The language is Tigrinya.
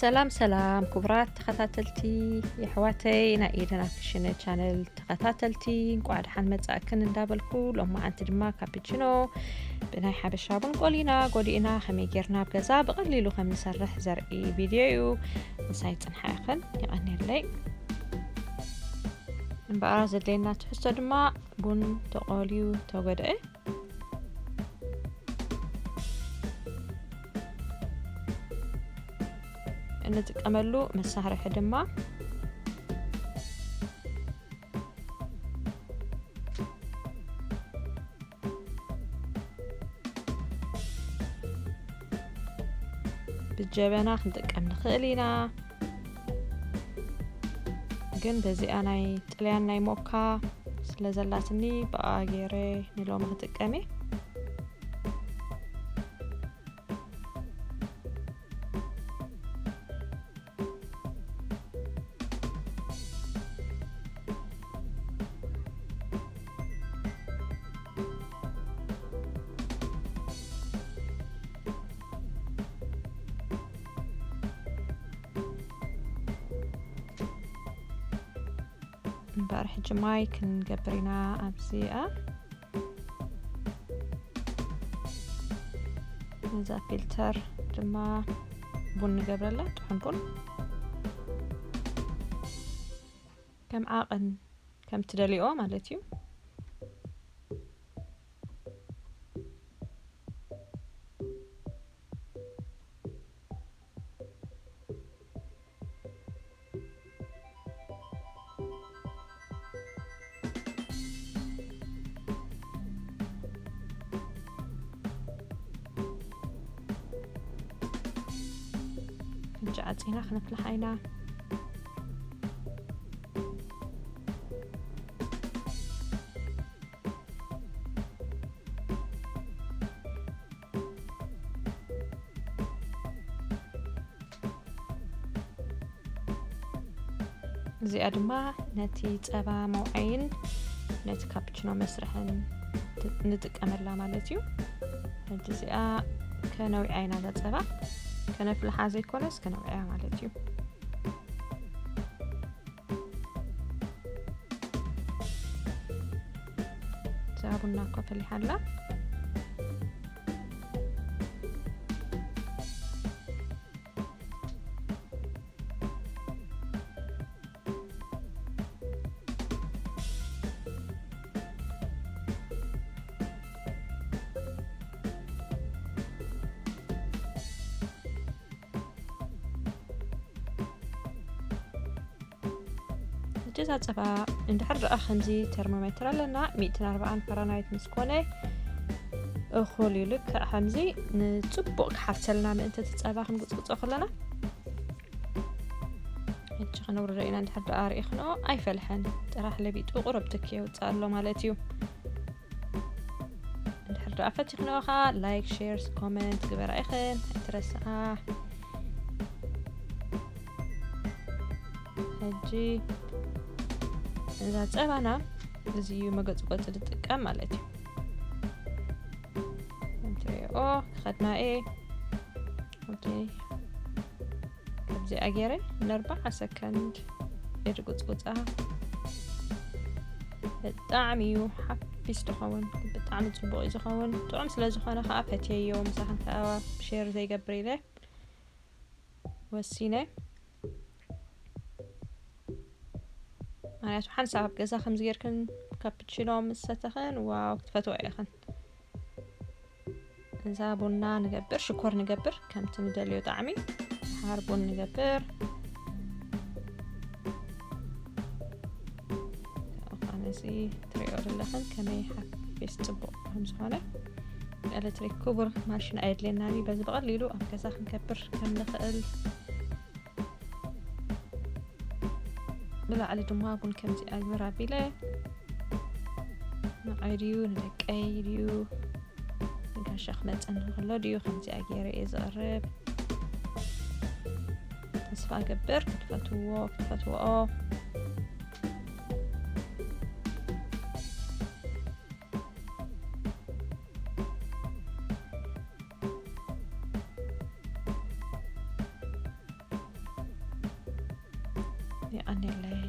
ሰላም ሰላም ክቡራት ተኸታተልቲ የሕዋተይ ናይ ኤደና ክሽነ ቻነል ተኸታተልቲ፣ እንቋዕ ደሓን መጻእክን እንዳበልኩ፣ ሎማዓንቲ ድማ ካፕቺኖ ብናይ ሓበሻ ቡን ቆሊና ጎዲእና ከመይ ጌርና ኣብ ገዛ ብቐሊሉ ከም ንሰርሕ ዘርኢ ቪድዮ እዩ። ምሳይ ጽንሓ ኢኽን፣ የቐንየለይ። እምበኣር ዘድልየና ትሕዝቶ ድማ ቡን ተቖልዩ ተጎድአ። እንጥቀመሉ መሳርሒ ድማ ብጀበና ክንጥቀም ንኽእል ኢና። ግን በዚኣ ናይ ጥልያን ናይ ሞካ ስለ ዘላትኒ ብኣ ገይረ ንሎሚ ክጥቀም እየ። እምበኣር ሕጂ ማይ ክንገብር ኢና ኣብዚኣ። ነዛ ፊልተር ድማ ቡን ንገብረላ፣ ጥዑም ቡን። ከም ዓቐን ከም ትደልዮ ማለት እዩ። ሕጂ ዓጺና ክነፍልሓ ኢና። እዚኣ ድማ ነቲ ጸባ መውዓይን ነቲ ካፕቺኖ መስርሕን ት-፣ ንጥቀመላ ማለት እዩ። ሕጂ እዚኣ ከነውዕያ ኢና፣ እዛ ጸባ ከነፍልሓ ዘይኮነስ ከነውዕያ ማለት እዩ። እዛ ቡና እኳ ፈሊሓ ኣላ። ሕጂ እዛ ጸባ እንድሕር ደኣ ከምዚ ተርሞሜትር ኣለና፣ ሚእትን ኣርባዓን ፋራናይት ምስ ኮነ እኹል እዩ። ልክዕ ከምዚ ንጽቡቕ ክሓርሰልና ምእንቲ እቲ ጸባ ክንጉጽጉጾ ከለና። ሕጂ ከነውርዶ ኢና፣ እንድሕር ደኣ ርኢኽንኦ ኣይፈልሐን፣ ጥራሕ ለቢጡ ቁሩብ ትኪ የውጽእ ኣሎ ማለት እዩ። እንድሕር ደኣ ፈቲኽንኦ ኸኣ ላይክ፣ ሼር፣ ኮመንት ግበራ ኢኽን ኣይትረስዓ። ሕጂ እዛ ጸባና እዚ እዩ መገጽጎጺ ዝጥቀም ማለት እዩ። እንትሪኦ ክኸድና እየ። ኦኬ፣ ከምዚኣ ገይረ ንኣርባዓ ሰከንድ እየ ዝጉጽጉጻ። ብጣዕሚ እዩ ሓፊስ ዝኸውን፣ ብጣዕሚ ጽቡቕ እዩ ዝኸውን። ጥዑም ስለ ዝኾነ ኸኣ ፈትየዮ፣ ምሳኽን ከኣ ሼር ዘይገብር ኢለ ወሲነ። ምኽንያቱ ሓንሳብ ኣብ ገዛ ከምዚ ጌርክን ካፕቺኖ ምስ ሰተኽን፣ ዋው፣ ክትፈትዋ ኢኽን። እዛ ቡና ንገብር፣ ሽኮር ንገብር፣ ከምቲ ንደልዮ ጣዕሚ። ድሓር ቡን ንገብር። ካብኡ ኸኣ ነዚ ትሪኦ ዘለኽን ከመይ ሓፊስ ጽቡቕ ከም ዝኾነ። ኤሌክትሪክ ክቡር ማሽን ኣየድልየናን እዩ። በዚ ብቐሊሉ ኣብ ገዛ ክንገብር ከም ንኽእል። ብላዕሊ ድማ ቡን ከምዚ ኣግብር ኣቢለ፣ ንዓይ ድዩ ንደቀይ ድዩ ንጋሻ ክመጸኒ ከሎ ድዩ ከምዚኣ ገይረ እየ ዝቐርብ። ተስፋ እገብር ክትፈትዎ፣ ክትፈትዎኦ። የቐንየለይ።